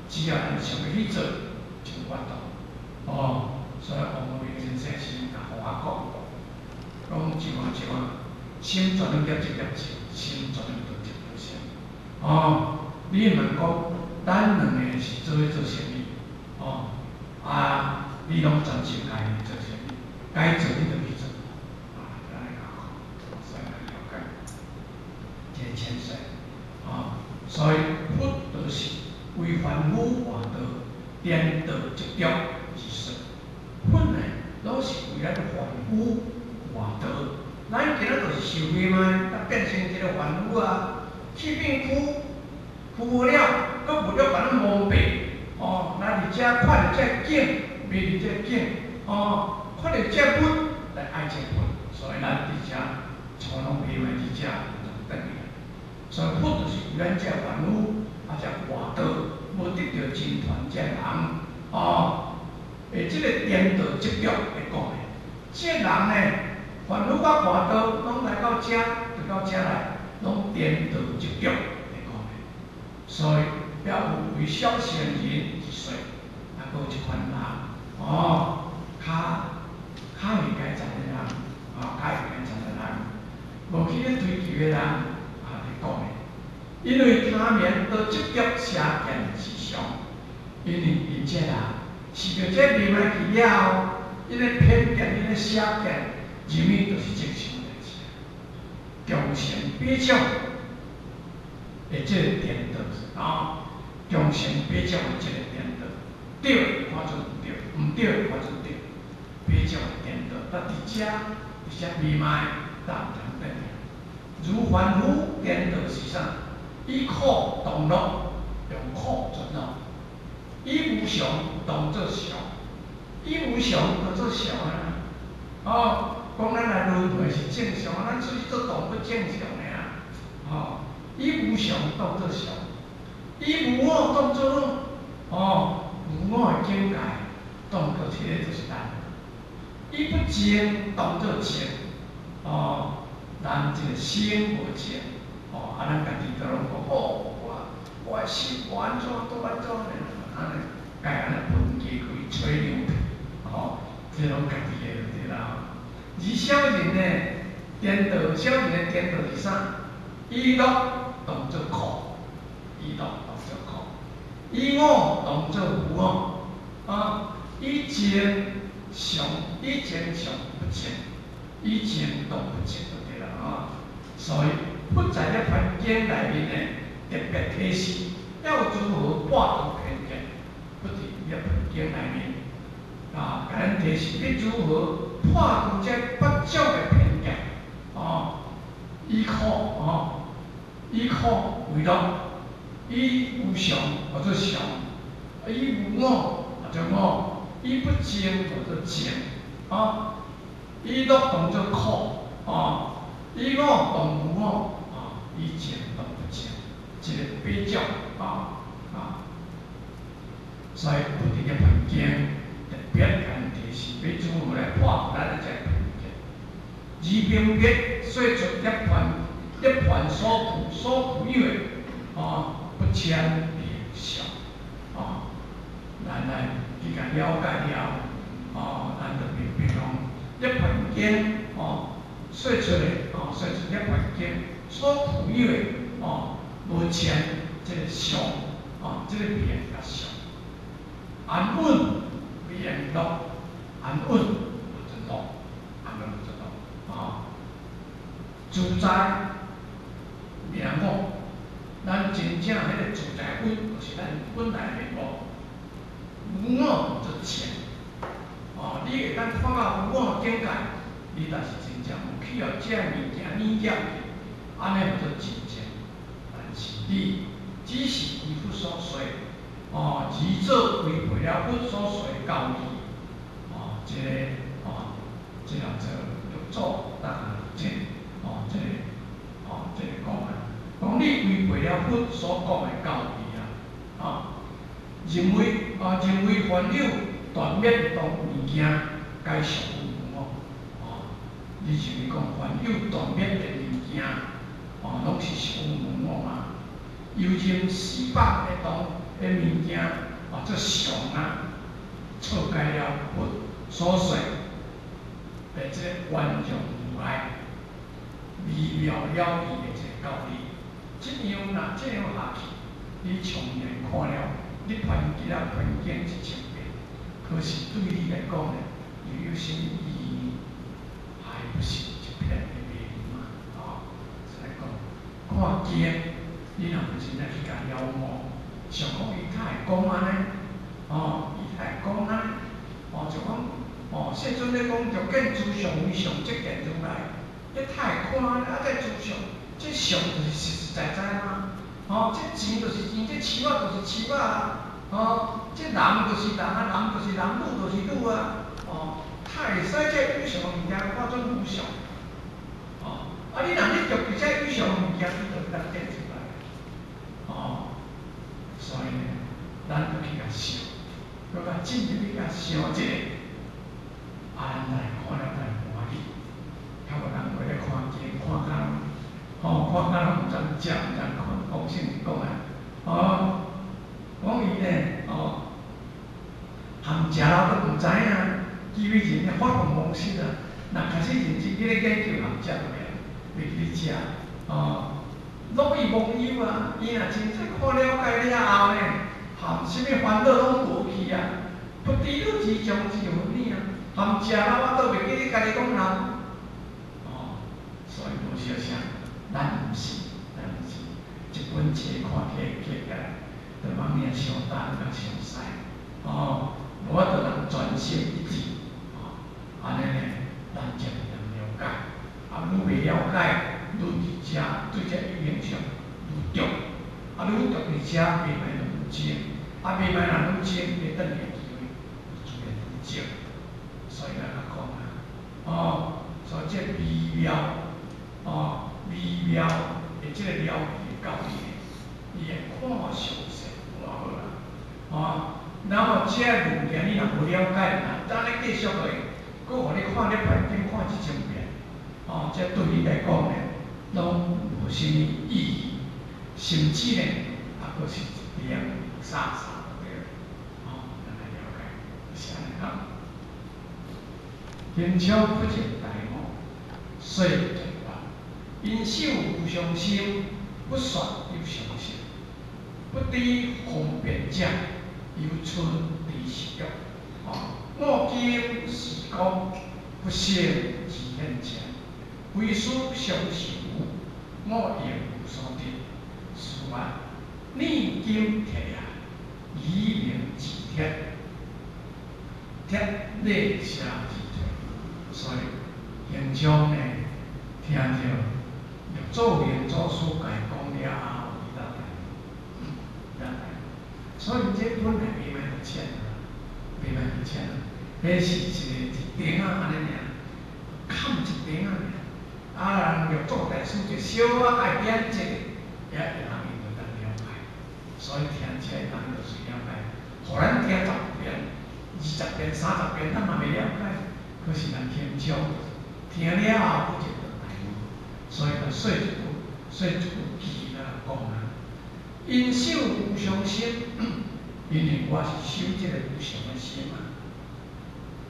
只要咱想欲去做，就有法度。哦，所以王明先生是共我讲，讲一换一换，心全能业一业净，心全能得一得成。哦，你毋通讲，咱两个是做伙做生意，哦，啊，你攏專心家己做生意，該做你就去做，啊，按呢講，所以咱了解這個淺說，哦，所以佛就是為凡夫外道顛倒執著而說，佛呢，攏是為咱凡夫外道，咱今仔就是受迷嘛，才變成一個凡夫啊，去變虛，虛無了，閣無了共咱蒙蔽，哦，來佇遮看著這景，迷佇這景，哦，看著這物來愛這物，所以咱佇遮錯攏迷迷佇遮就轉去。所以佛就是為咱這凡夫，啊，這外道無得著真傳這人，哦，會這個顛倒執著來講的，這人呢，凡夫佮外道攏來到遮，就到遮來，攏顛倒執著來講的，所以猶有為小乘人而說，啊，閣有一款人，哦，較較下階層的人，啊，較下階層的人，無去咧追求的人，啊，來講的，因為他們都執著邪見之相，因為𪜶這人受著這迷迷去了後，𪜶的偏見、𪜶的邪見，認為就是正常代誌，強成八種的這個顛倒，啊，強成八種的這個顛倒，對看做毋對，毋對看做對，八種的顛倒，啊，佇遮佇遮迷迷，咱毋通轉。如凡夫顛倒是啥？以苦當樂，用苦轉樂；以無常當做常，以無常當做常啊！哦，講咱來輪迴是正常，咱出去做動物正常的啊！哦，以無常當做常，以無我當做我，哦，無我的境界當做這个就是咱。以不淨當做淨，哦，咱這個心無淨，哦，啊，咱家己都攏講，哦，我我的心無按怎，都按怎呢？按呢，共按呢分機去吹牛皮，吼，這攏家己的就對啦。而小人呢，顛倒小人的顛倒是啥？以樂當做苦，以樂當做苦，以我當做無我，啊，以淨常以淨常不淨，以淨當不淨就對啦啊。所以佛在涅槃經內面呢，特別提示要如何破除偏見。佛佇涅槃經內面啊，共咱提示欲如何破除這八種的偏見。哦，以苦哦，以苦為樂，以無常號做常，以無我號做我，以不淨號做淨，啊，以樂當做苦，啊，以我當無我，啊，以淨當不淨，這個八種啊啊，所以佛佇涅槃經特別共咱提示，欲如何來破除咱的這個偏見，而明白說出涅槃涅槃所具所具有的啊，不遷名相，啊，咱來去共了解了後，啊，咱就明白講涅槃經哦，說出來哦，說出涅槃經所具有的哦，無遷這個相，哦，這個名佮相，安穩名樂，安穩就樂，安穩就樂，啊，自在名我，咱真正彼個自在穩，就是咱本來面目，無我就淨，哦，你會當看到無我境界，你若是真正有去予這物件染染去，按呢叫做真正。但是你只是依佛所說，哦，而做違背了佛所說的教義，哦，這個哦，這個叫做六祖大這，哦，這個哦，這個講啊，講你違背了佛所講的教義啊，啊，認為啊，認為凡有斷滅當物件，皆屬於無我，哦，你認為講凡有斷滅的物件，哦，攏是屬於無我嗎？犹认四百的当的物件，啊，做相啊，错解了佛所说的这个圆融无碍、微妙了义的这个道理。这样若这样下去，你从来看了，你翻经啊翻经1000遍，可是对你来讲呢，又有啥物意义呢？还不是一片的迷雾嘛，哦，来讲看经，你若毋真正去共了悟，想讲伊较会讲按呢，哦，伊较会讲按呢，哦，就讲，哦，世尊咧讲著见诸相非相，即见如来，你太会看啊，这诸相，这相就是实实在在嘛，哦，这钱就是钱，这树仔就是树仔啊，哦，这人就是人啊，人就是人，女就是女啊，哦，较会使这有相的物件看做无相，哦，啊，你若你著这有相的物件，你就会当见出来，哦，所以呢，咱著去共想，阁共进入去共想一下，啊，咱来看了才会欢喜，较无人话咧看经看甲，吼，看甲拢毋知食，毋知睏，讲啥讲啊，哦，讲伊呢，哦，含食了都毋知影，基于人咧发梦模式啊，若开始认真去咧研究，含食都袂袂记咧食，哦，乐以忘忧啊，伊若真正看了解了后呢，含啥物烦恼拢无去啊，不知女之将之分呢啊，含食了我都袂记咧家己讲老，哦，所以无相像，咱毋是，一本册看起起来，就往尔伤重甲伤驶，哦，无法度人专心一致，哦，按呢呢，咱才会当了解，啊，愈袂了解，愈伫遮对这有影响愈重，啊，愈重伫遮袂歹就愈精，啊，袂歹若愈精，会转去的机会自然愈少，所以咱较讲啊，哦，所以这微妙，哦，微妙的这个了义的教理，你会看详细看好啦，哦，然后这物件你若无了解，若按呢继续落去，阁予你看咧梵经看1000遍，哦，这对你来讲呢，拢无啥物意义，甚至呢，也阁是一点沙沙对，哦，咱来了解是按呢哈。天超不见大悟，说绝法，因修无上心，不说有上心，不知方便者，犹存知识欲。哦，我今是讲不胜之现前，非须相受，我亦无所得。此外，念经铁啊，以名自铁，铁内下之退。所以，现将呢，听著六祖莲祖师共讲了后，伊才大悟，才大悟。所以这本来袂歹就浅啦，袂歹就浅啦。彼是一个一钉仔按呢尔，砍一钉仔尔。啊，人六祖大师就小可爱点一下，遐会人伊就当了解。所以听这个人就是了解。予咱听10遍、20遍、30遍，咱嘛袂了解。可是咱听少，听了后不就大悟。所以就说一句，说一句偈来讲啊：因修无上心，因为我是修这个无上的心啊。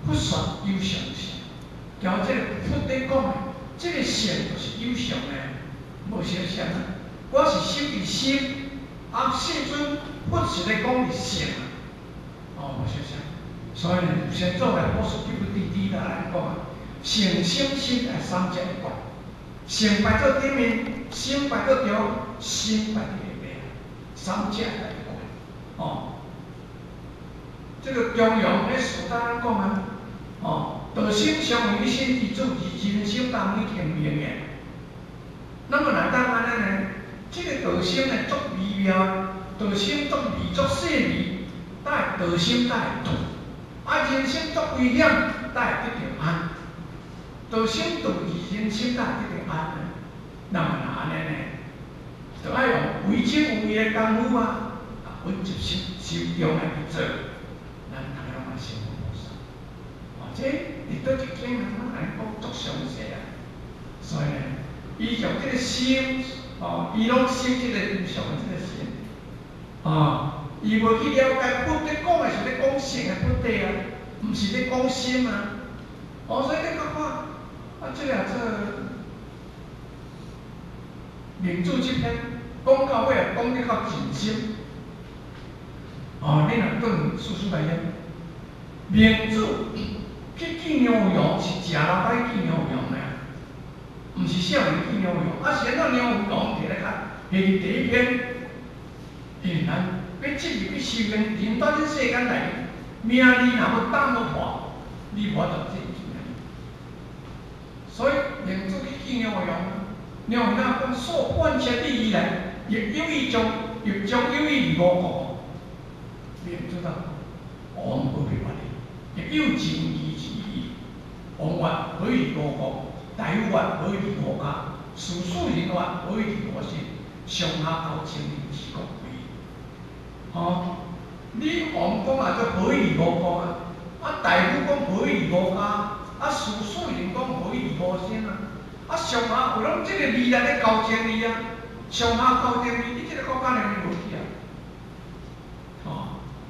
佛说有上心，交这个佛咧讲的，这个性就是有上的，无相像啊。我是修伫心，啊，世尊佛是咧讲伫性啊，哦，无相像。所以呢，先祖来佛说，就弟弟来讲啊，性心心爱三者一贯，性摆做顶面，心摆做中，心摆伫下面，三者来一贯，哦。这个中庸咧，书当讲啊，哦，道心相为心之主，而人心当为天命的。那么来当按呢呢？这个道心呢，足微妙，道心足微足细腻，但道心才会度。啊，人生足危险，才会得著安。道心度，而人心才会得著安呢。那么若按呢呢，就爱用为精有为的功夫啊，啊，稳入心修中来去做，咱逐个拢爱成佛菩萨。哦，这伫佗一间啊，咱按呢讲足详细啊。所以呢，伊从这个心，哦，伊拢修这个无上的这个心，啊，伊無去了解佛咧講的是咧講性的菩提啊，毋是咧講心啊。哦，所以你看看，啊，這個做明主這篇講到尾啊，講得較盡心。哦，你若轉事實來講，明主去見梁惠王是食老擺見梁惠王的，毋是少年見梁惠王。啊，是按怎梁惠王摕來較？彼第一篇，因為咱欲進入去修行，人到這世間來，名利若無淡無破，你無法度進去。所以明主去見梁惠王，梁惠王講溯萬千里以來，欲有意將欲將有意於五國，明主講，王不必願意，亦有盡義之意。王曰：何以五國？大夫曰：何以五家？士庶人曰：何以五姓？上下9千里之國為。吼，你王講啊，做何以五國啊？啊，大夫講何以五家？啊，士庶人講何以五姓啊？啊，上下有攏這个字來咧9千里啊，上下九千里，你這个國家爾無去啊？吼，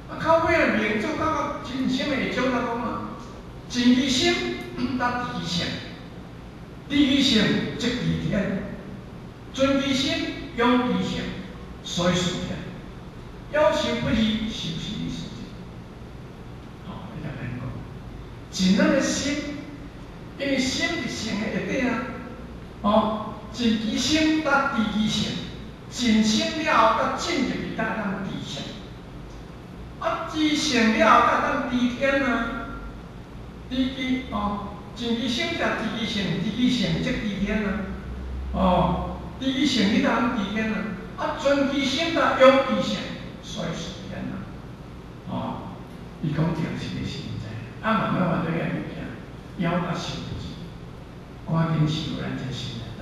啊，到尾啊，明主感覺真心會將來講啊，盡其心得知其性，知其性則知天，存其心養其性，所以是天。夭壽不二，修是意思。吼，你來講，盡咱的心，因為心是性的一體啊。哦，盡其心得知其性，盡心了後，才進入去才當知性。啊，知性了後，才當知天啊。知其哦，盡其心才知其性，知其性則知天啊。哦，知其性你才當知天啊。啊，存其心才養其性，所以是天啊。哦，伊講這是個實在，啊，慢慢慢對遐物件，枵甲受不住，趕緊修咱這心來等，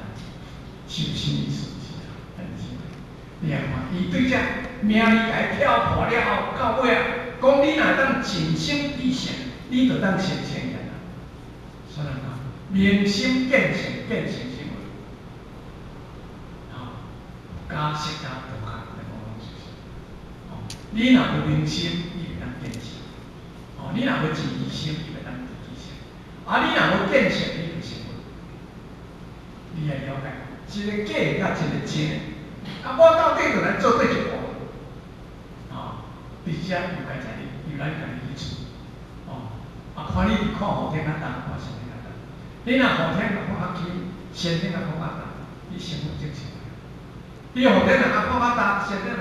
修心意思是啊，很智慧。你來看，伊對這名利共伊挑破了後，到尾啊，講你若當盡心知性，你就當成聖人啊。所以講，明心見性，見性成佛。吼，加釋迦佛卡來講攏是。吼，你若無明心，你袂當見性。吼，你若無盡其心，你袂當知其性。啊，你若無見性，你袂成佛。你愛了解，一個假佮一個真，啊，我到底就來做佗一步？吼，佇遮由家己，由咱家己去做。吼，啊，看你是看後天較重，看先天較重。你若後天若看較輕，先天若看較重，你成佛正常。你後天若較看較重，先天